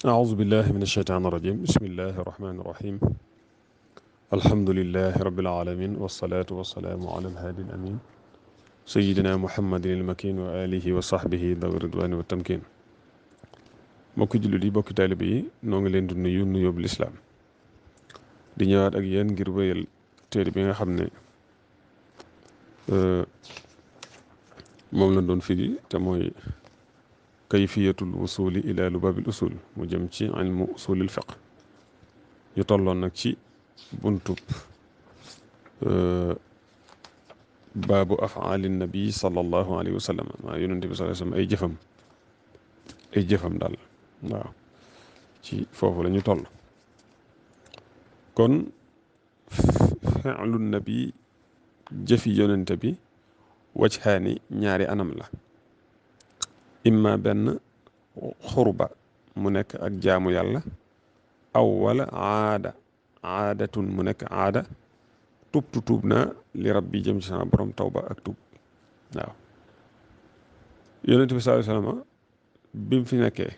أعوذ بالله من الشيطان الرجيم بسم الله الرحمن الرحيم الحمد لله رب العالمين والصلاة والسلام على الهادي الأمين سيدنا محمد المكين وآله وصحبه ذوي الرضوان والتمكين mbokki jullit yi mbokki taalibe yi noo ngi leen di nuyu nuyoo bu lislaam di ñëwaat ak yéen ngir wéyal téere bi nga xam ne moom lañ doon firi te mooy kayfiyatul wusuli ila lubabil usul mu jëm ci ilmu usulil fiqh ñu tolloon nag ci buntub baabu afaali nabi sallallahu alayhi wa sallam maa yonente bi sallallahu alayhi wa sallam ay jëfam daal waaw ci foofu la ñu toll kon fi'lu nabi jëfi yonente bi wajhaani ñaari anam la imma benn xurba mu nekk ak jaamu yàlla aw wala aadatun mu nekk aada tuub na li rabbi jëm ci sama borom tawba ak tuub waaw yonent bi sallallahu alayhi wasallam bi mu fi nekkee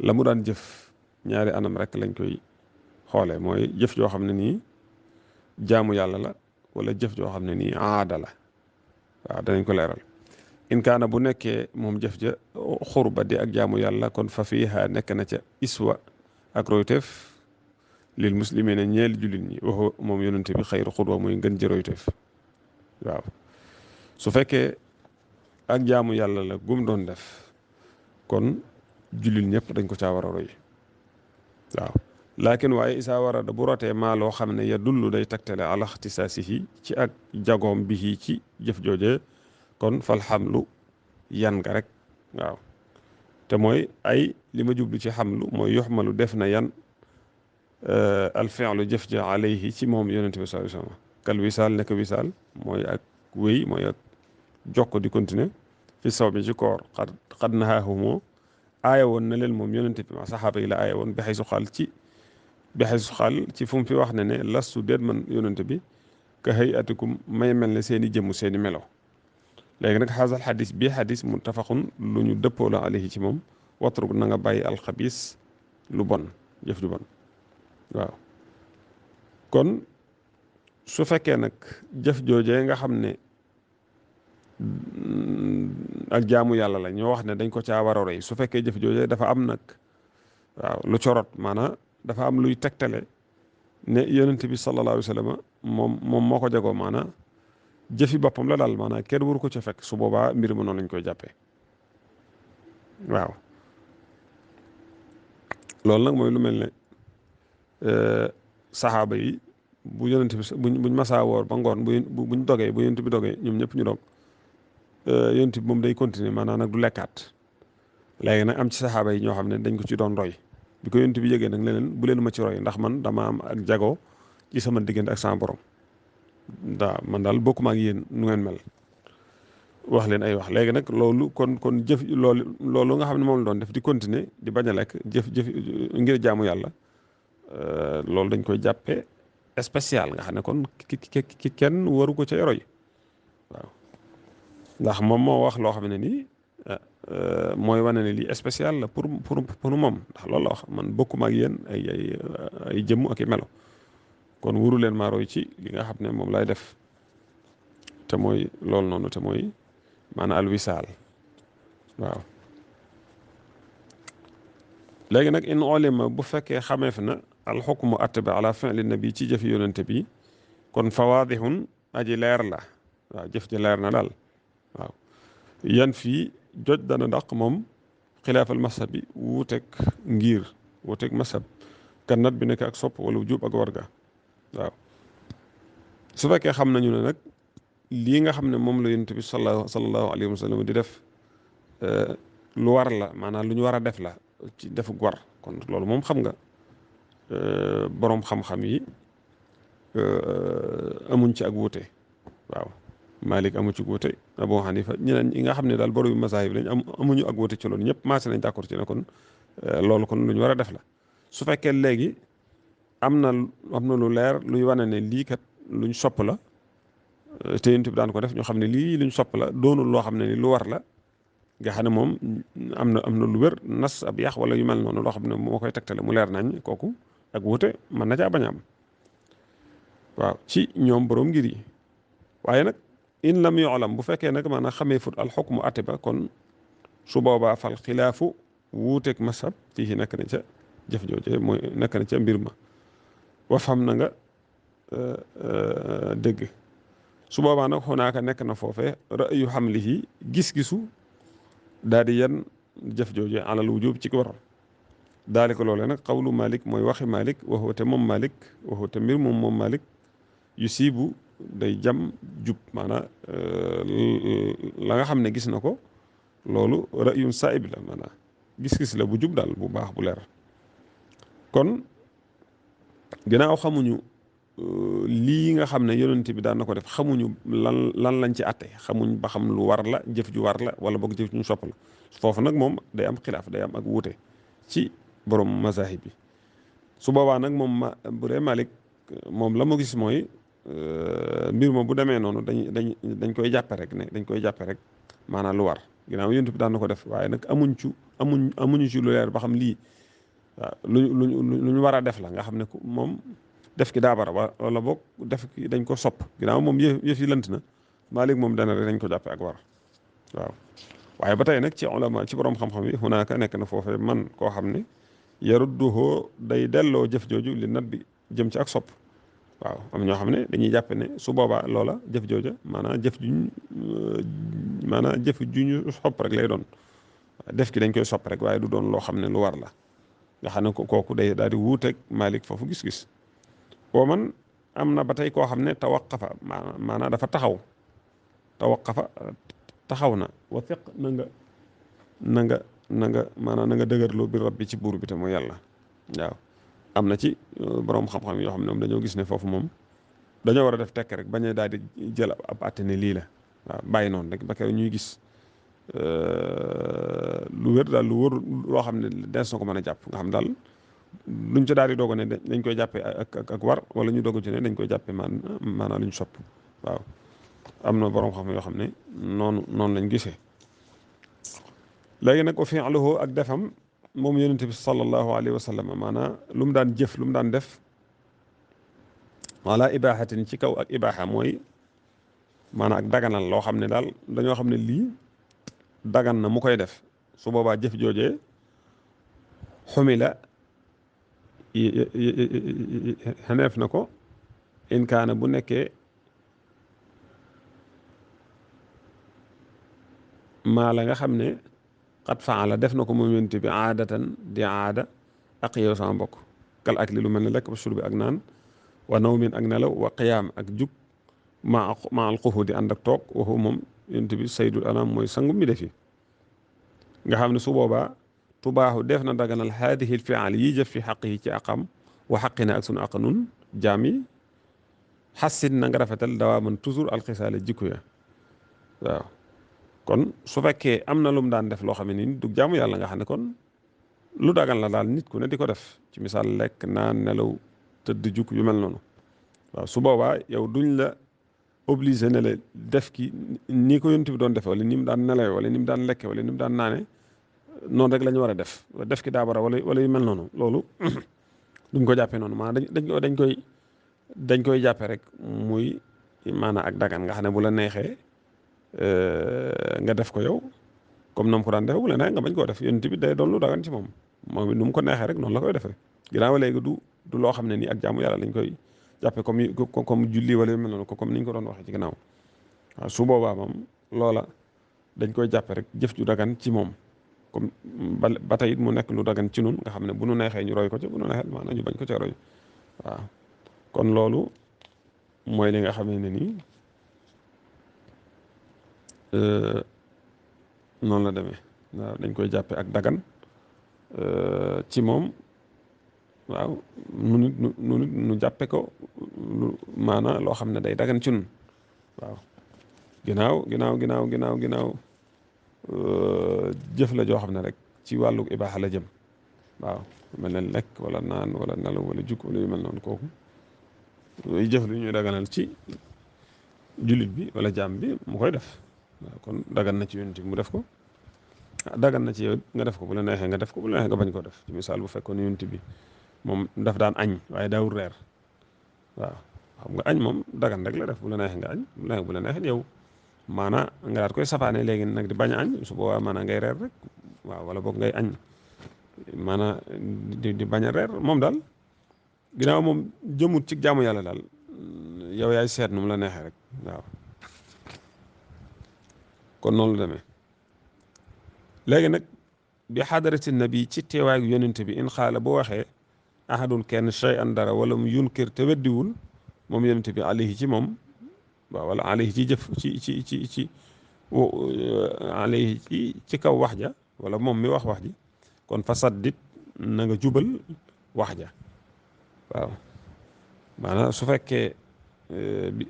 la mu daan jëf ñaari anam rek lañ koy xoole mooy jëf joo xam ne nii jaamu yàlla la wala jëf joo xam ne nii aada la waaw danañ ko leeral in kaana bu nekkee moom jëf ja xurba di ak jaamu yàlla kon fa fiiha nekk na ca iswa ak royteef lil muslimina ñeel jullit ñi waxu moom yonente bi xayru xudwa muy ngën ji royteef waaw su fekkee ak jaamu yàlla la gum doon def kon jullit ñëpp dañ ko caa war a roy waaw laakin waaye isaa warada bu rotee maa loo xam ne ya dullu day tegtale ala ixtisaasihi ci ak jagoom bihi ci jëf joojee kon fal xamlu yan nga rek waaw te mooy ay li ma jublu ci xamlu mooy yuxmalu def na yan al fi'lu jëf ja alayhi ci moom yonente bi sallallahu alayhi wasallam kal wisaal nekk wisaal mooy ak wéy mooy ak jokko di continuer fi saw bi ci koor xad nahaahumoo aaya woon na leen moom yonente bi ma saxaaba yi la aaya woon bi xay su xaal ci fu mu fi wax ne lastu déet man yonente bi ka hayatikum may mel ne seeni jëmm seeni melo léegi nag xaasal xadis bii xadis muttafaqun lu ñu dëppoo la alayhi ci moom watruk na nga bàyyi alxabis lu bon jëf ju bon waaw kon su fekkee nag jëf joojee nga xam ne ak jaamu yàlla la ñoo wax ne dañ ko caa war a roy su fekkee jëf joojee dafa am nag waaw lu corot maanaam dafa am luy tegtale ne yonent bi sallallahu alayhi wa sallam moom moo ko jagoo maanaam jëfi boppam la daal maanaam kenn waru ko ca fekk su boobaa mbir ma noonu lañ koy jàppee waaw loolu nag mooy lu mel ne saxaaba yi bu yonent bi buñ masaa woor ba ngoon buñ dogee bu yonent bi dogee ñoom ñëpp ñu dog yonent bi moom day continuer maanaam nag du lekkaat léegi nag am ci saxaaba yi ñoo xam ne dañ ko ci doon roy bi ko yonent bi yëgee nag ne leen bu leen ma ci roy ndax man dama am ak jago ci sama diggante ak sama borom man daal bokkuma ak yéen nu ngeen mel wax leen ay wax léegi nag loolu kon jëf loolu nga xam ne moom la doon def di continuer di bañ a lekk jëf ngir jaamu yàlla loolu dañ koy jàppee spécial nga xam ne kon ki kenn waru ko ca roy waaw ndax moom moo wax loo xam ne nii mooy wane ne lii spécial la pour moom ndax loolu la wax man bokkuma ak yéen ay jëmm ak i melo kon wuru leen maa roy ci li nga xam ne moom lay def te mooy loolu noonu te mooy maanaam alwisaal waaw léegi nag in olima bu fekkee xameef na alxukmu atte bi ala fi'li nabi ci jëfi yonente bi kon fawaadihun aji leer la waaw jëf ji leer na daal waaw yan fii joj dana daq moom xilaafal masab bi wuuteeg ngir wuuteeg masab kan nat bi nekk ak sopp wala jub ak warga waaw su fekkee xam nañu ne nag lii nga xam ne moom la yonent bi sallallahu alayhi wa sallam di def lu war la maanaam lu ñu war a def la ci defuk war kon loolu moom xam nga boroom xam-xam yi amuñ ci ak wuute waaw Malik amu ci wuute Abu Hanifa ñeneen ñi nga xam ne daal boroom masaahib lañ amuñu ak wuute ci loolu ñëpp maase nañ d'accord ci ne kon loolu kon lu ñu war a def la su fekkee léegi am na lu leer luy wane ne lii kat luñ sopp la te yonent bi daan ko def ñu xam ne lii luñ sopp la doonul loo xam ne ni lu war la nga xam ne moom am na lu wér nas ab yàq wala yu mel noonu loo xam ne moo koy tegtale mu leer nañ kooku ak wuute mën na caa bañ a am waaw ci ñoom borom ngir yi waaye nag in lam yu'lam bu fekkee nag maanaam xamee fut al xukmu ate ba kon su boobaa fal xilaafu wuuteeg masab fii nekk na ca jëf jooje mooy nekk na ca mbir ma wafam na nga dégg su boobaa nag xunaaka nekk na foofee ra'yu xamlihi gis-gisu daal di yan jëf jooje alal wujub ci war daali ko loolee nag xawlu Malik mooy waxi Malik waxu te moom Malik waxu te mbir moom Malik yu siibu day jam jub maanaam la nga xam ne gis na ko loolu ra'yun saib la maanaam gis-gis la bu jub daal bu baax bu leer kon ginnaaw xamuñu lii nga xam ne yonent bi daan na ko def xamuñu lan lañ ci atte xamuñ ba xam lu war la jëf ju war la wala boog jëf ju ñu sopp la foofu nag moom day am xilaaf day am ak wuute ci borom mazahib bi su boobaa nag moom bu dee Malik moom la mu gis mooy mbir ma bu demee noonu dañ koy jàppe rek ne dañ koy jàppe rek maanaam lu war ginnaaw yonent bi daan na ko def waaye nag amuñu ci lu leer ba xam lii waaw lu ñu war a def la nga xam ne moom def ki daa bara wala boog def ki dañ ko sopp ginnaaw moom yëf yi lënt na Malik moom dana rek dañ ko jàppe ak war waaw waaye ba tey nag ci ulama ci borom xam-xam yi hunaaka nekk na foofee man koo xam ne yarudduhoo day delloo jëf jooju li nat bi jëm ci ak sopp waaw am ñoo xam ne dañuy jàppe ne su boobaa loola jëf jooja maanaam jëf juñu sopp rek lay doon def ki dañ koy sopp rek waaye du doon loo xam ne lu war la nga xam ne kooku day daal di wuuteeg Malik foofu gis-gis boo man am na ba tey koo xam ne tawaqafa maanaam dafa taxaw na wasiq na nga maanaam na nga dëgërloo bi rabbi ci buur bi te mooy yàlla waaw am na ci borom xam-xam yoo xam ne moom dañoo gis ne foofu moom dañoo war a def tekk rek bañ a daal di jël ab àtte ne lii la waaw bàyyi noonu rek ba keroog ñuy gis lu wér daal lu wóor loo xam ne des na ko mën a jàpp nga xam daal luñ ca daal di doog ne dañ koy jàppee ak war wala ñu doog ci ne dañ koy jàppee maanaam lu ñu sopp waaw am na borom xam yoo xam ne noonu lañ gisee léegi nag ko fi'luhu ak defam moom yonent bi sallallahu alayhi wa sallam maanaam lu mu daan jëf lu mu daan def wala ibaaxatin ci kaw ak ibaaxa mooy maanaam ak daganal loo xam ne daal dañoo xam ne lii dagan na mu koy def su boobaa jëf joojee xumila xeneef na ko in kaana bu nekkee maa la nga xam ne xat faala def na ko moom yonent bi aadatan di aada ak yow sama mbokk kal ak li lu mel ne lekk ba surbi ak naan wa nawmin ak nelaw wa qiyaam ak jug ma al quxudi ànd ak toog waxu moom yonent bi saydul anam mooy sangu mi defi nga xam ne su boobaa tubaaxu def na daganal haadihi l fial yi jëf fi xaq yi ci aqam wa xaqina ak sunu aq nun jaam yi xassin na nga rafetal dawaa man toujours alxisaale jikko ya waaw kon su fekkee am na lu mu daan def loo xam ne nii du jaamu yàlla nga xam ne kon lu dagan la daal nit ku ne di ko def ci misaal lekk naan nelaw tëdd juk yu mel noonu waaw su boobaa yow duñ la obligé ne la def ki nii ko yonent bi doon defee wala ni mu daan nelawee wala ni mu daan lekke wala ni mu daan naane noonu rek la ñu war a def ki daa bara wala yu mel noonu loolu duñ ko jàppee noonu maanaam dañ koy jàppee rek muy maanaam ak dagan nga xam ne bu la neexee nga def ko yow comme nam ko daan defee bu la neexee nga bañ koo def yonent bi day doon lu dagan ci moom it nu mu ko neexee rek noonu la koy defee ginnaaw léegi du loo xam ne nii ak jaamu yàlla lañ koy jàppee comme julli wala yu mel noonu comme ni ñu ko doon waxee ci ginnaaw waaw su boobaa moom loola dañ koy jàppe rek jëf ju dagan ci moom comme ba tey it mu nekk lu dagan ci nun nga xam ne bu nu neexee ñu roy ko ci bu nu neexee maanaam ñu bañ ko ca roy waaw kon loolu mooy li nga xam ne nii noonu la demee waaw dañ koy jàppe ak dagan ci moom waaw nu jàppe ko maanaam loo xam ne day dagan ci nun waaw ginnaaw jëf la joo xam ne rek ci wàllu ibaaxa la jëm waaw mel ne lekk wala naan wala nelaw wala juk wala yu mel noonu kooku yooyu jëf lu ñuy daganal ci jullit bi wala jaam bi mu koy def waaw kon dagan na ci yonent bi mu def ko dagan na ci yow nga def ko bu la neexee nga def ko bu la neexee nga bañ ko def ci misaal bu fekkoon yonent bi moom daf daan añ waaye daawul reer waaw xam nga añ moom dagan rek la def bu la neexee nga añ bu la neexee yow maanaa nga daat koy safaane léegi nag di bañ a añ su boobaa maanaa ngay reer rek waaw wala boog ngay añ maanaa di bañ a reer moom daal ginnaaw moom jëmut ci jaamu yàlla daal yow yaay seet nu mu la neexee rek waaw kon noonu la demee léegi nag bi xadarati nabi ci teewaayu yonent bi in xaala bu waxee ahadun kenn shay an dara wala mu yunkir te weddiwul moom yonent bi alayhi ci moom waaw wala alayhi ci jëf ci alayhi ci kaw wax ja wala moom mi wax ji kon fasaddit na nga jubal wax ja waaw maanaam su fekkee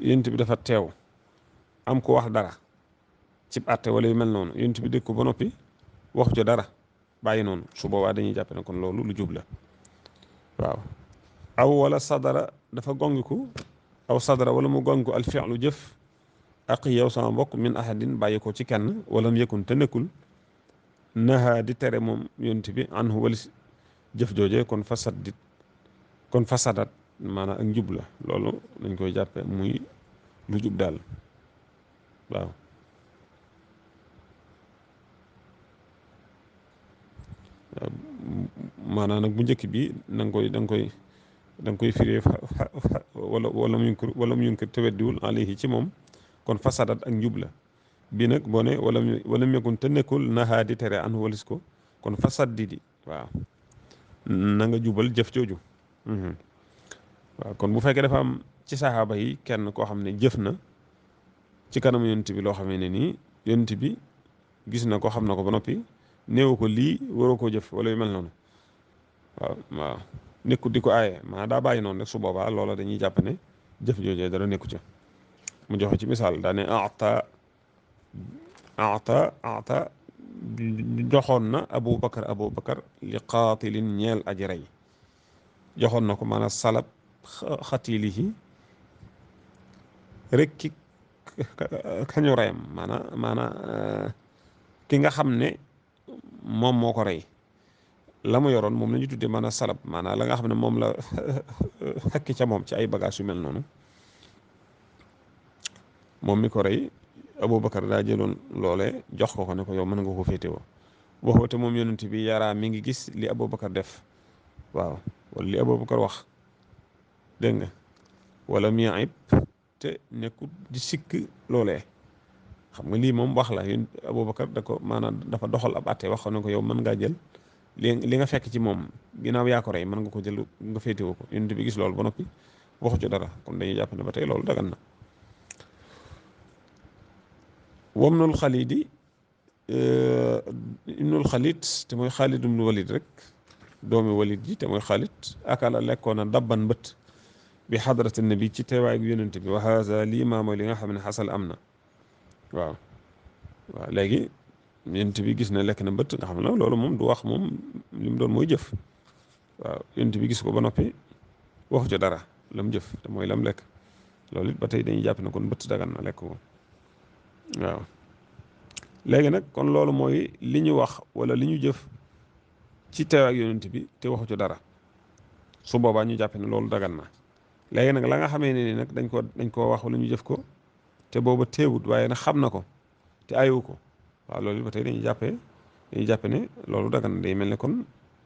yonent bi dafa teew am ko wax dara cib àtte wala yu mel noonu yonent bi dégg ko ba noppi waxu ci dara bàyyi noonu su boobaa dañuy jàpp ne kon loolu lu jub la waaw aw wala sadara dafa gongiku aw sadara wala mu gongiku al fi'lu jëf ak yow sama mbokk min ahadin bàyyi ko ci kenn wala mu yëkkun te nekkul naha di tere moom yonent bi anhu wala jëf jooje kon fasadat maanaam ak njub la loolu dañ koy jàppe muy lu jub daal waaw maanaam nag bu njëkk bi da nga koy firee wala mu yunkir te weddiwul alayhi ci moom kon fasadat ak njub la bii nag boo ne wala mu yekun te nekkul nahaa di tere an walis ko kon fasaddidi waaw na nga jubal jëf jooju waaw kon bu fekkee dafa am ci saxaaba yi kenn koo xam ne jëf na ci kanam yonent bi loo xamee ne nii yonent bi gis na ko xam na ko ba noppi néew ko lii waroo koo jëf wala yu mel noonu waaw nekku di ko aaye maa daa bàyyi noonu rek su boobaa loola dañuy jàpp ne jëf joojee dara nekku ca mu joxe ci misaal daa ne ata joxoon na abubakar li qaatilin ñeel aji rey joxoon na ko maanaam salab xatilihi rek ki kañu reyam maanaam ki nga xam ne moom moo ko rey la mu yoroon moom la ñu tuddee maanaam salab maanaam la nga xam ne moom la fekk ca moom ci ay bagages yu mel noonu moom mi ko rey Aboubacar daa jëloon loole jox ko ne ko yow mën nga ko féetewoo waxoo te moom yonent bi yaraa mi ngi gis li Aboubacar def waaw wala li Aboubacar wax dégg nga wala mi ayib te nekkul di sikk loolee xam nga lii moom wax la yéen Aboubacar da ko maanaam dafa doxal ab àtte wax ne ko yow mën ngaa jël li nga fekk ci moom ginnaaw yaa ko rey mën nga ko jël nga féetewoo ko yonent bi gis loolu ba noppi waxu ci dara kon dañuy jàpp ne ba tey loolu dagan na. wamnul xalidi ibnul xalid te mooy xaalid ibnul walid rek doomi walid ji te mooy xaalid akala lekkoon na dabban mbët bi xadrati nabi ci teewaay gu yonent bi wa haza lii maa mooy li nga xam ne xasal am na waaw léegi yonent bi gis na lekk na mbët nga xam ne loolu moom du wax moom li mu doon mooy jëf waaw yonent bi gis ko ba noppi waxu ci dara lam jëf te mooy lam lekk loolu it ba tey dañuy jàpp ne kon mbët dagan na lekk ko waaw léegi nag kon loolu mooy li ñu wax wala li ñu jëf ci teew ak yonent bi te waxu ci dara su boobaa ñu jàpp ne loolu dagan na léegi nag la nga xamee ne ni nag dañ koo wax wala ñu jëf ko te booba teewut waaye nag xam na ko te ayu ko waaw loolu ba tey dañuy jàppe ne loolu dagan na day mel ne kon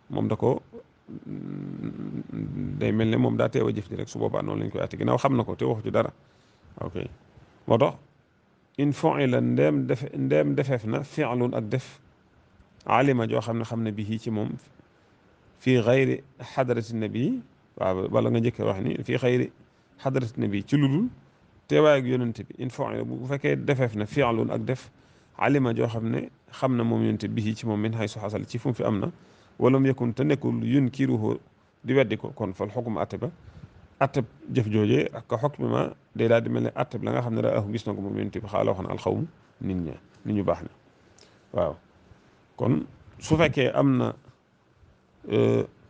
moom day mel ne moom daa teew a jëf ji rek su boobaa noonu lañ koy atti ginnaaw xam na ko te waxu ci dara ok moo tax in fu'ila ndeem defeef na fi'lun ak def alima joo xam ne bii ci moom fii xayri xadarati nabi waaw wala nga njëkkee wax ni fii xayri xadarati nabi ci ludul teewaay ak yonent bi in fu'ila bu fekkee defeef na fi'lun ak def alima joo xam na moom yonent bi ci moom min haysu xasal ci fu mu fi am na wala mu yakun te nekkul yunkiruhu di weddi ko kon fal xukm atte ba atteb jëf joojee ak ka xokk mi ma day daal di mel ne atteb la nga xam ne daa gis na ko moom yonent bi xaala wax na alxawmu nit ñu baax ña waaw kon su fekkee am na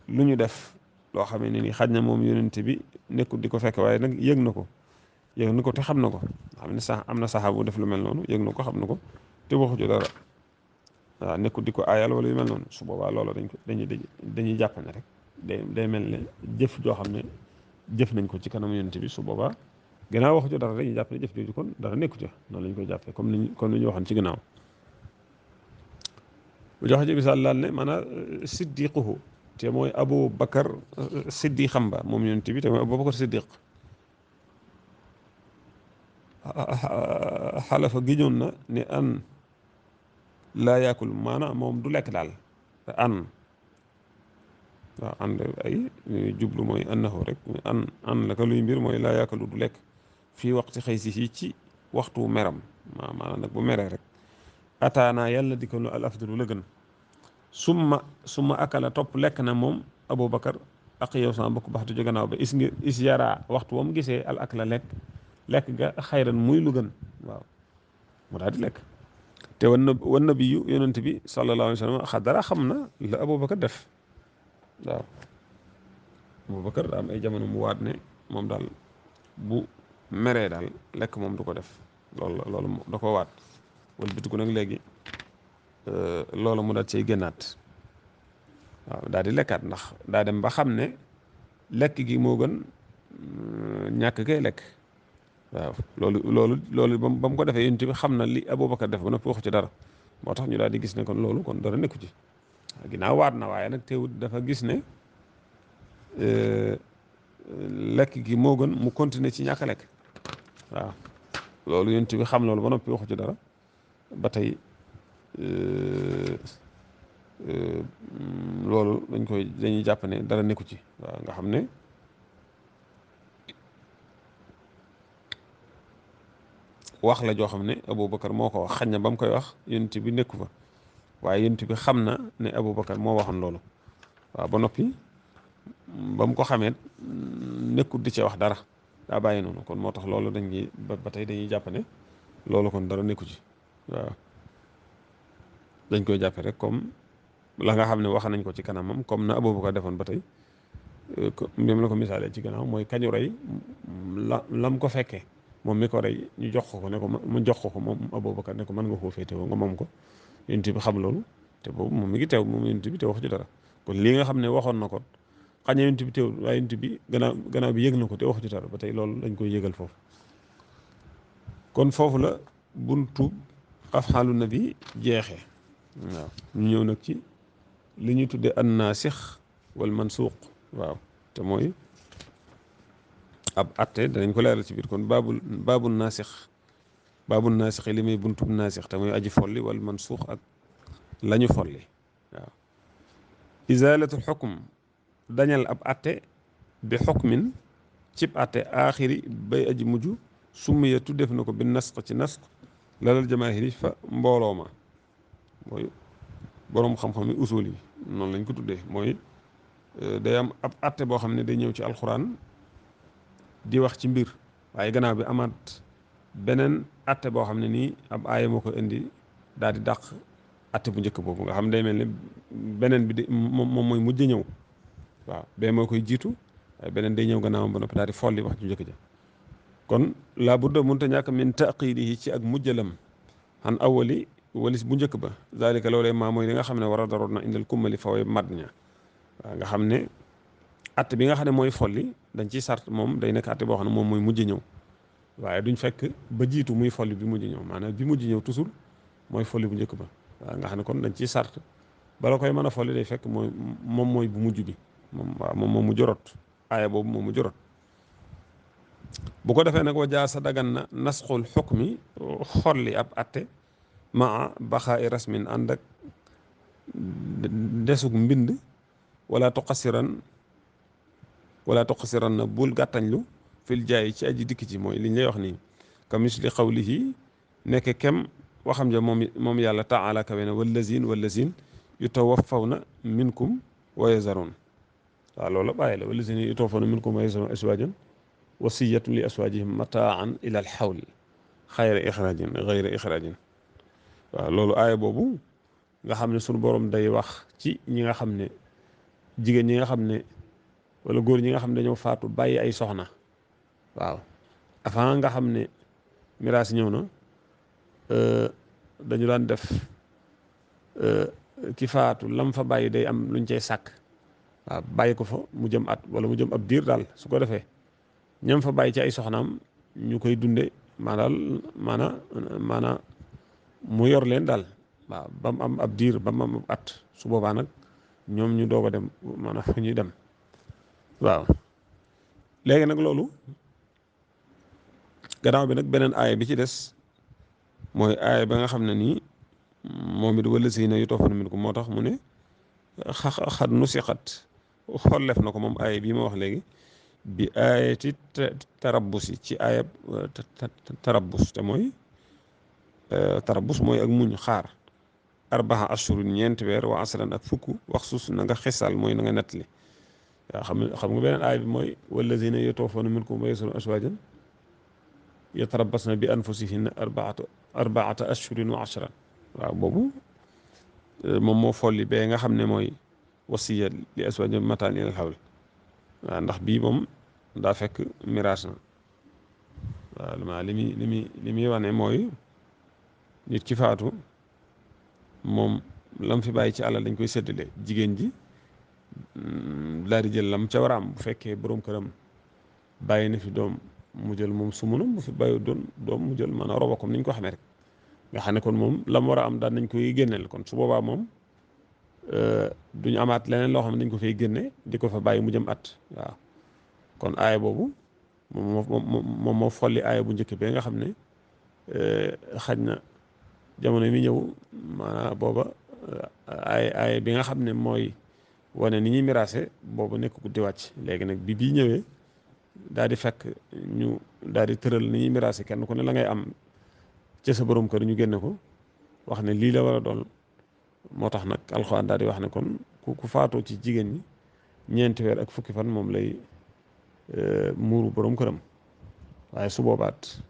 lu ñu def loo xam ne ni xaj na moom yonent bi nekkul di ko fekk waaye nag yëg na ko te xam na ko xam ne sax am na saxaabu def lu mel noonu yëg na ko xam na ko te waxu ci dara waaw nekkul di ko aayal wala yu mel noonu su boobaa loola dañuy jàpp ne rek day mel ne jëf joo xam ne jëf nañ ko ci kanam yonent bi su boobaa gannaaw waxu ci dara dañuy jàpp ne jëf jooju kon dara nekku ca noonu lañ koy jàppee comme ni ñu waxoon ci gannaaw bu joxe ci misaal laal ne maanaam siddiquhu te mooy Abu Bakar siddiqam ba moom yonent bi te mooy Abu Bakar siddiq xalafa giñoon na ne an laa yaakul maanaam moom du lekk daal te an waaw an ay jublu mooy annahu rek an la ka luy mbir mooy laa yaakalu du lekk fii waxti xëy si ci waxtu meram maanaam nag bu meree rek ataana yàlla di ko al afdalu la gën summa akala topp lekk na moom Aboubacar ak yow sama bokk baxtu ci gannaaw ba is yara waxtu wam gisee al akla lekk ga xayran muy lu gën waaw mu daal di lekk te wan nabiyu yonent bi sallallahu alayhi wa sallam xadara xam na la Aboubacar def waaw Aboubacar daa am ay jamono mu waat ne moom daal bu meree daal lekk moom du ko def loolu da ko waat wala bitiku nag léegi loolu mu daal cay génnaat waaw daal di lekkaat ndax daa dem ba xam ne lekk gi moo gën ñàkk kay lekk waaw loolu ba mu ko defee yonent bi xam na li Aboubacar def ba noppi waxu ci dara moo tax ñu daal di gis ne kon loolu kon dara nekku ci ginnaaw waat na waaye nag teewut dafa gis ne lekk gi moo gën mu continuer ci ñàkk a lekk waaw loolu yonent bi xam loolu ba noppi waxu ci dara ba tey loolu dañuy jàpp ne dara nekku ci waaw nga xam ne wax la joo xam ne Aboubacar moo ko wax xañ na ba mu koy wax yonent bi nekku fa waaye yonent bi xam na ne Aboubacar moo waxoon loolu waaw ba noppi ba mu ko xamee nekkut di ci wax dara daa bàyyi noonu kon moo tax loolu dañuy ba tey dañuy jàpp ne loolu kon dara nekku ci waaw dañ koy jàppe rek comme la nga xam ne wax nañ ko ci kanamam comme na Aboubacar defoon ba tey même la ko misaalee ci gannaaw mooy kañu rey lam ko fekkee moom mi ko rey ñu jox ko ne ko mu jox ko moom Aboubacar ne ko mën nga koo féetewoo nga moom ko yonent bi xam loolu te boobu moom mi ngi teew moom yonent bi te wax ci dara kon lii nga xam ne waxoon na ko xañ na yonent bi teewul waaye yonent bi gannaaw bi yëg na ko te wax ci dara ba tey loolu dañ koy yëgal foofu kon foofu la buntu afxaalu nabi jeexee waaw ñu ñëw nag ci li ñuy tuddee an naasix wal mansuuq waaw te mooy ab atte danañ ko leeral ci biir kon baabul naasix li muy buntub naasix te mooy aji folli wal mansuux ak lañu folli waaw izalatul xukm dañal ab atte bi xukmin cib atte aaxiri bay aji mujj summiya tuddef na ko bi nasq ci nasq lalal jamaahiri fa mbooloo ma mooy boroom xam-xam yi usul yi noonu lañ ko tuddee mooy day am ab atte boo xam ne day ñëw ci alxuraan di wax ci mbir waaye gannaaw bi amaat beneen atte boo xam ne nii ab aaya moo ko indi daal di dàq atte bu njëkk boobu nga xam ne day mel ne beneen bi di moom mooy mujj ñëw waaw bee moo koy jiitu waaye beneen day ñëw gannaawam ba noppi daal di folli wax ju njëkk ja kon laa budda mënta ñàkk min taqiidihi ci ak mujjalam xan awali walis bu njëkk ba zalika loolee maa mooy li nga xam ne war a daroon na indal kummali fawee mad ña waaw nga xam ne atte bi nga xam ne mooy folli dañ ciy sart moom day nekk atte boo xam ne moom mooy mujj ñëw waaye duñ fekk ba jiitu muy folli bi mujj ñëw maanaam bi mujj ñëw toujours mooy folli bu njëkk ba waaw nga xam ne kon dañ ciy sart bala koy mën a folli day fekk moom mooy bu mujj bi moom mu jorot aaya boobu moom mu jorot bu ko defee nag wa jaa sa dagan na nasxul xukmi xolli ab atte maa baxaa i rasmin ànd ak desug mbind wala toqasiran na bul gàttañlu fil jaay ci aji dikk ci mooy li ñu lay wax nii ka misli xawlihi nekk kem waxam ja moom yàlla taala kawe na wallazin yutawaffawna minkum wa yazaroon waaw loolu la bàyyi la wallazina yutawaffawna minkum wa yazaroon aswaajan wasiyatun li aswaajihim mataan ila al xawl xayra ixraajin waaw loolu aaya boobu nga xam ne sunu borom day wax ci ñi nga xam ne jigéen ñi nga xam ne wala góor ñi nga xam ne dañoo faatu bàyyi ay soxna waaw avant nga xam ne miraas ñëw na dañu daan def ki faatu lam fa bàyyi day am luñ cay sàkk waaw bàyyi ko fa mu jëm at wala mu jëm ab diir daal su ko defee ñam fa bàyyi ci ay soxnaam ñu koy dunde maanaam mu yor leen daal waaw ba mu am ab diir ba mu am ab at su boobaa nag ñoom ñu doog a dem maanaam fu ñuy dem waaw léegi nag loolu gannaaw bi nag beneen aaya bi ci des mooy aaya ba nga xam ne nii moom it wala si na yu toofana min ko moo tax mu ne xat nu si xat xollef na ko moom aaya bii ma wax léegi bi aayati tarabus yi ci aayab tarabus te mooy tarabus mooy ak muñ xaar arbaa ashurin ñeenti weer wa asran ak fukk wax suus na nga xisal mooy na nga nettali waaw xam nga beneen aaya bi mooy wallazina yatawaffawna minkum wa yazaruna azwajan yatarabbasna bi anfusihinna arbaata ashurin wa ashran waaw boobu moom moo folli bee nga xam ne mooy wasiya li azwaajin mataan ilal hawl waaw ndax bii moom daa fekk miraas na waaw ma li muy wane mooy nit ki faatu moom lam fi bàyyi ci alal dañ koy séddale jigéen ji daal di jël lam ca war a am bu fekkee boroom këram bàyyi na fi doom mu jël moom sumunam bu fi bàyyi doom mu jël maanaam roba comme ni ñu ko xamee rek nga xam ne kon moom lam war a am daan nañ koy génneel kon su boobaa moom duñu amaat leneen loo xam ne dañ ko fay génne di ko fa bàyyi mu jëm at waaw kon aaya boobu moom moo folli aaya bu njëkk bee nga xam ne xaj na jamono mi ñëw maanaam booba aaya bi nga xam ne mooy wane ni ñuy miraase boobu nekk ku di wàcc léegi nag bi bii ñëwee daal di fekk ñu daal di tëral ni ñuy miraase kenn ku ne la ngay am ca sa borom kër ñu génne ko wax ne lii la war a doon moo tax nag alxuraan daal di wax ne kon ku faatoo ci jigéen ñi ñeenti weer ak fukki fan moom lay muuru borom këram waaye su boobaat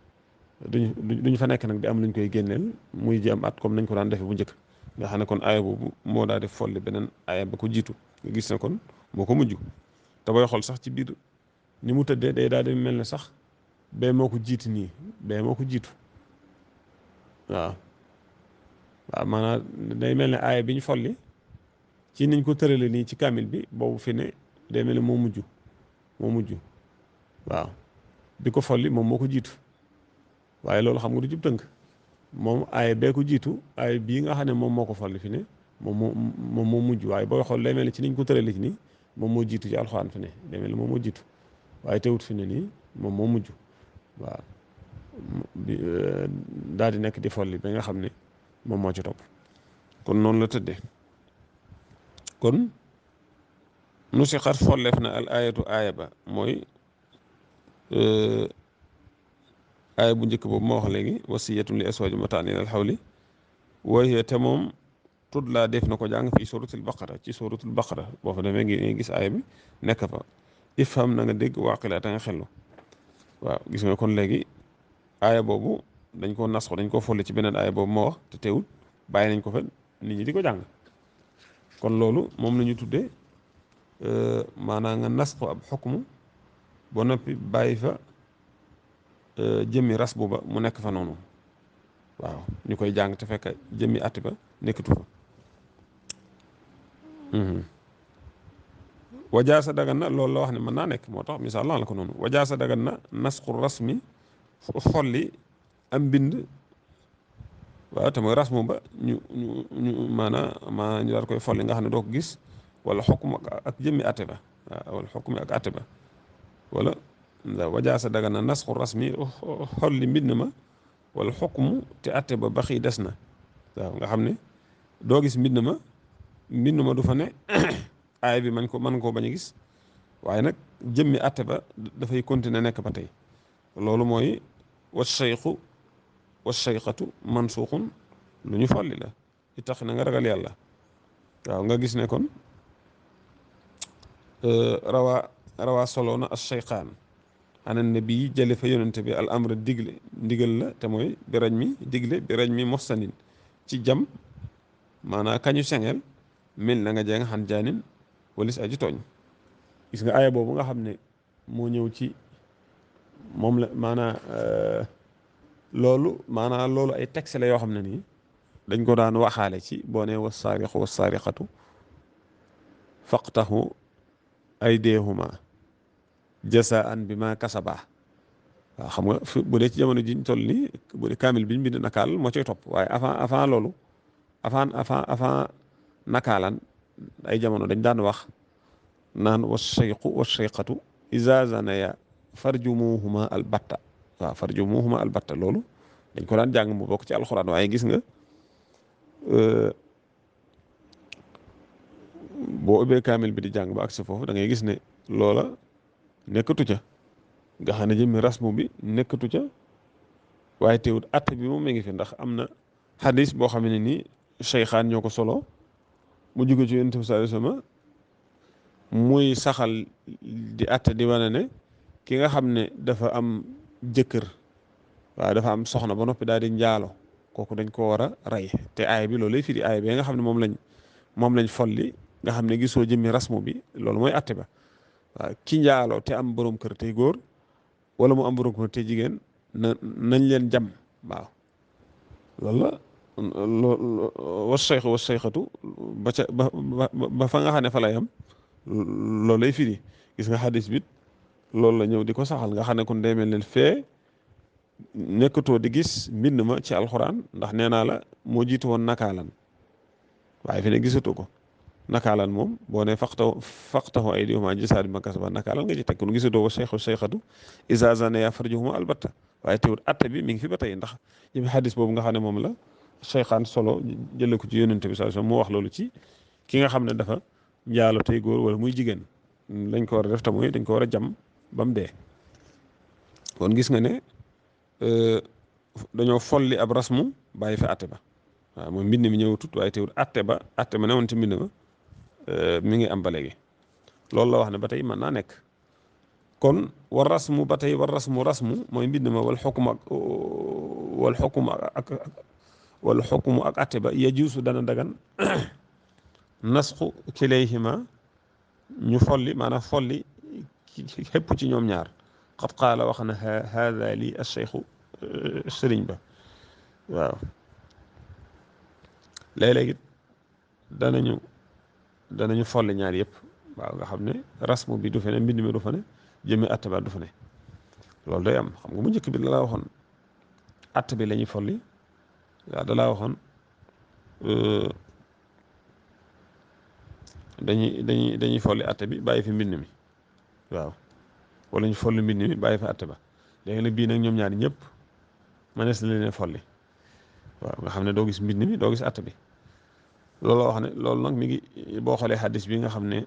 duñu fa nekk nag di am luñ koy génneel muy ji am at comme nañ ko daan defee bu njëkk nga xam ne kon aaya boobu moo daal di folli beneen aaya ba ko jiitu nga gis ne kon moo ko mujj te booy xool sax ci biir ni mu tëddee day daal di mel ne sax bee moo ko jiitu nii bee moo ko jiitu waaw maanaam day mel ne aaya bi ñu folli ci niñ ko tërale nii ci kaamil bi boobu fi ne day mel ne moo mujj waaw bi ko folli moom moo ko jiitu waaye loolu xam nga du jub tënk moom aaya bee ko jiitu aaya bii nga xam ne moom moo ko folli fi ne moom moo mujj waaye booy xool day mel ne ci niñ ko tërale ci nii moom moo jiitu ci alxuraan fi ne day mel ne moom moo jiitu waaye teewut fi ne nii moom moo mujj waaw daal di nekk di folli ba nga xam ne moom moo ci topp kon noonu la tëddee kon nu si xar folleef na al ayatu aaya ba mooy aaya bu njëkk boobu ma wax léegi wasiyatun li aswaaji mataan ilal xawli waaye te moom tudd laa def na ko jàng fii suratul baqara ci suratul baqara boo fa demee ngi gis aaya bi nekk fa ifham na nga dégg waaqila ta nga xellu waaw gis nga kon léegi aaya boobu dañ koo nas ko dañ koo folli ci beneen aaya boobu ma wax te teewul bàyyi nañ ko fa nit ñi di ko jàng kon loolu moom la ñu tuddee maanaam nga nas ko ab xukmu ba noppi bàyyi fa jëmmi ras bu ba mu nekk fa noonu waaw ñu koy jàng te fekk jëmmi atti ba nekkatu fa wajaasa dagan na loolu la wax ne mën naa nekk moo tax misaal la ko noonu wajaasa dagan na nasxu rasmi xolli am mbind waaw te mooy rasmu ba ñu maanaam ñu daal koy folli nga xam ne doo ko gis wala xukm ak jëmmi atte ba waaw wala xukmi ak atte ba wala wajaasa dagan na nasxu rasmi xolli mbind ma wala xukmu te atte ba baxi des na waaw nga xam ne doo gis mbind ma du fa ne aay bi mën koo bañ a gis waaye nag jëmmi atte ba dafay continuer nekk ba tey loolu mooy wa sheyxu wa sheyxatu mansuuxun lu ñu folli la i tax na nga ragal yàlla waaw nga gis ne kon rawaa solo na as sheyxaan ana nabi jële fa yonente bi al amra ndigal la te mooy birañ mi digle birañ mi moxsanin ci jam maanaam kañu sengeel mel na nga jee nga xan jaanin walis aji tooñ gis nga aaya boobu nga xam ne moo ñëw ci moom la loolu ay texte la yoo xam ne nii dañ ko daan waxaale ci boo ne wassaariqu wassaariqatu faqtahu aydeehuma jasaan bi ma kasaba waaw xam nga fi bu dee ci jamono jiñ toll nii bu dee kaamil biñ bind nakaal moo coy topp waaye avant loolu avant nakaalan ay jamono dañ daan wax naan wassayqu wassayqatu iza zanaya farjumuhuma albatta waaw farjumuhuma albatta loolu dañ ko daan jàng mu bokk ci alxuraan waaye gis nga boo ubbee kaamil bi di jàng ba agsi foofu da ngay gis ne loola nekkatu ca nga xam ne jëmmi rasmu bi nekkatu ca waaye teewut atte bi moom mi ngi fi ndax am na xadis boo xam ne nii cheykhaan ñoo ko solo mu jóge ci yonent bi sallallahu alayhi wasallam muy saxal di atte di wane ne ki nga xam ne dafa am jëkkër waaw dafa am soxna ba noppi daal di njaalo kooku dañ ko war a rey te aaya bi loolu lay firi aaya bi nga xam ne moom lañ folli nga xam ne gisoo jëmmi rasmu bi loolu mooy atte ba waaw ki njaaloo te am borom kër tey góor wala mu am borom kër tey jigéen nañ leen jam waaw loolu la was sayxu was sayxatu ba ca ba fa nga xam ne fa lay am loolu lay firi gis nga xadis bit loolu la ñëw di ko saxal nga xam ne kon day mel ne fee nekkatoo di gis mbind ma ci alxuraan ndax nee naa la moo jiitu woon nakaalan waaye fi ne gisatoo ko nakaalan moom boo ne faqtahu aydihuma jasaan bi ma kasaba nakaalan nga ci teg kon gisatoo ko sayxu sayxatu iza zanaya farjuhuma albatta waaye teewul atte bi mi ngi fi ba tey ndax jëmi xadis boobu nga xam ne moom la cheykhaan solo jële ko ci yonent bi sallallahu alayhi wasallam mu wax loolu ci ki nga xam ne dafa njaalo tey góor wala muy jigéen lañ ko war a def te mooy dañ ko war a jam ba mu dee kon gis nga ne dañoo folli ab rasmu bàyyi fi atte ba waaw mooy mbind mi ñëw tut waaye teewul atte ma newoon ci mbind ma mi ngi am ba léegi loolu la wax ne ba tey mën naa nekk kon war rasmu ba tey war rasmu mooy mbind ma wal xukmu ak atte ba yajuusu dana dagan nasxu kilayhima ñu folli maanaam folli xépp ci ñoom ñaar xat qaala wax na haada lii alcheikhu sëriñ ba waaw léeg-léeg it danañu folli ñaar yëpp waaw nga xam ne rasmu bi du fe ne mbind mi du fa ne jëmmi atte ba du fa ne loolu day am xam nga mu njëkk bi la laa waxoon atte bi la ñuy folli waaw da laa waxoon dañuy folli atte bi bàyyi fi mbind mi waaw wala ñu folli mbind mi bàyyi fi atte ba léegi nag bii nag ñoom ñaari ñëpp mënees na leen folli waaw nga xam ne doo gis mbind mi doo gis atte bi loolu la wax ne loolu nag mi ngi boo xoolee xadis bi nga xam ne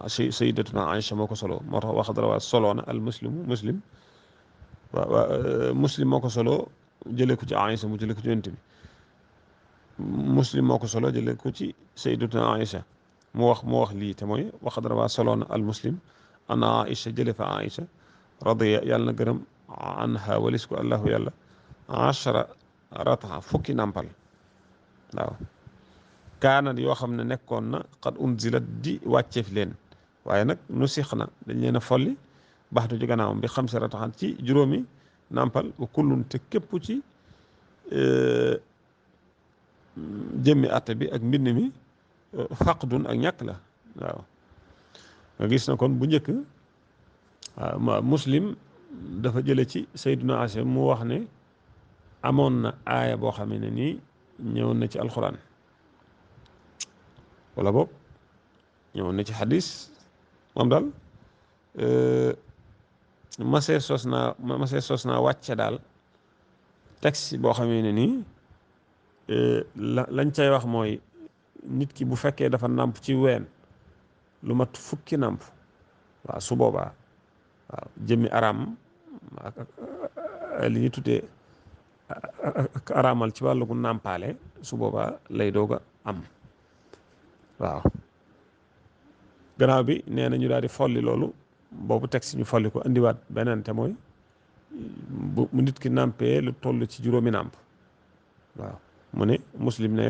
sayyidatuna Aïcha moo ko solo moo tax wax dara waa solo na al muslim waaw muslim moo ko solo jëlee ko ci Aïcha mu jëlee ko ci yonent bi muslim moo ko solo jëlee ko ci sayyidatuna Aïcha mu wax lii te mooy wax dara waa solo na al muslim ana Aïcha jëlee fa Aïcha radiya yàlla na gërëm anha walis ko allahu yàlla ashara rata fukki nàmpal waaw kaanat yoo xam ne nekkoon na qad unzilat di wàcceef leen waaye nag nu six na dañ leen a folli baxtu ci gannaawam bi xam si rataxan ci juróomi nàmpal bu kullun te képp ci jëmmi atte bi ak mbind mi faqdun ak ñàkk la waaw nga gis na kon bu njëkk waaw muslim dafa jële ci sayduna Aïcha mu wax ne amoon na aaya boo xam ne nii ñëwoon na ci alxuraan wala boog ñëwoon na ci xadis moom daal masee sos naa wàcce daal texte boo xamee ne nii lañ cay wax mooy nit ki bu fekkee dafa nàmp ci ween lu mat fukki nàmp waaw su boobaa waaw jëmmi araam ak li ñu tuddee ak araamal ci wàllu nàmpaale su boobaa lay doog a am waaw gannaaw bi nee na ñu daal di folli loolu boobu texte ñu folli ko indiwaat beneen te mooy bu nit ki nàmpee lu toll ci juróomi nàmp waaw mu ne muslim ne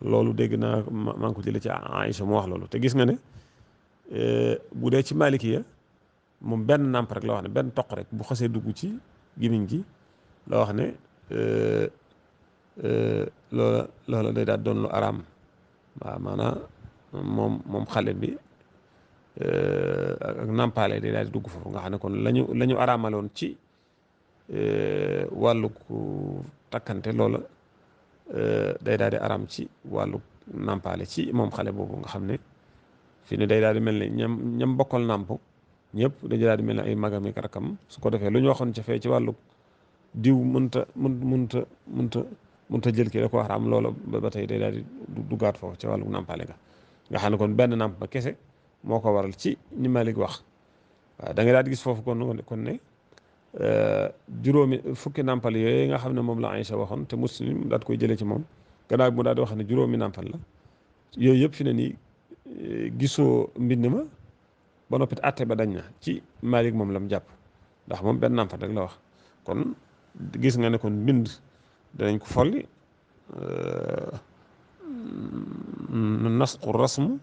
loolu dégg naa maa ngi ko jëlee ci Aïcha mu wax loolu te gis nga ne bu dee ci Malikiya moom benn nàmp rek la wax ne benn toq rek bu xasee dugg ci gimiñ gi la wax ne loola day daal doon lu araam. waaw maanaam moom xale bi ak nàmpaale day daal di dugg foofu nga xam ne kon la ñu araamaloon ci wàllu takkante loola day daal di araam ci wàllu nàmpaale ci moom xale boobu nga xam ne fii ne day daal di mel ne ñam bokkal nàmp ñëpp dañu daal di mel ne ay magam ak rakam su ko defee lu ñu waxoon ci fee ci wàllu diw mënta jël kii da ko xaraam loola ba tey day daal di duggaat foofu ci wàllu nàmpaale nga xam ne kon benn nàmp ba kese moo ko waral ci ni Malik wax waaw da nga daal di gis foofu kon ne juróomi fukki nàmpal yooyu nga xam ne moom la Aïcha waxoon te Muslim daat koy jëlee ci moom gannaaw bi mu daal di wax ne juróomi nàmpal la yooyu yëpp fi ne nii gisoo mbind ma ba noppi àtte ba dañ na ci Malik moom la mu jàpp ndax moom benn nàmpal rek la wax kon gis nga ne kon mbind danañ ko folli nasqu rasmu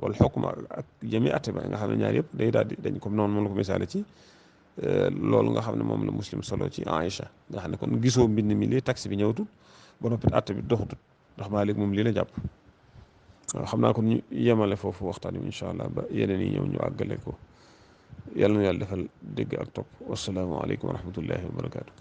wal xukm ak jëmi àtte ba nga xam ne ñaar yëpp day daal di dañ ko noonu moom la ko misaale ci loolu nga xam ne moom la Muslim solo ci Aïcha nga xam ne kon gisoo mbind mi lii taxi bi ñëwatut ba noppi àtte bi doxatut ndax Malik moom lii la jàpp waaw xam naa kon ñu yemale foofu waxtaan wi incha allah ba yeneen yi ñëw ñu àggale ko yàlla na yàlla defal dégg ak topp wasalaamaaleykum wa rahmatullahi wa barakaatu.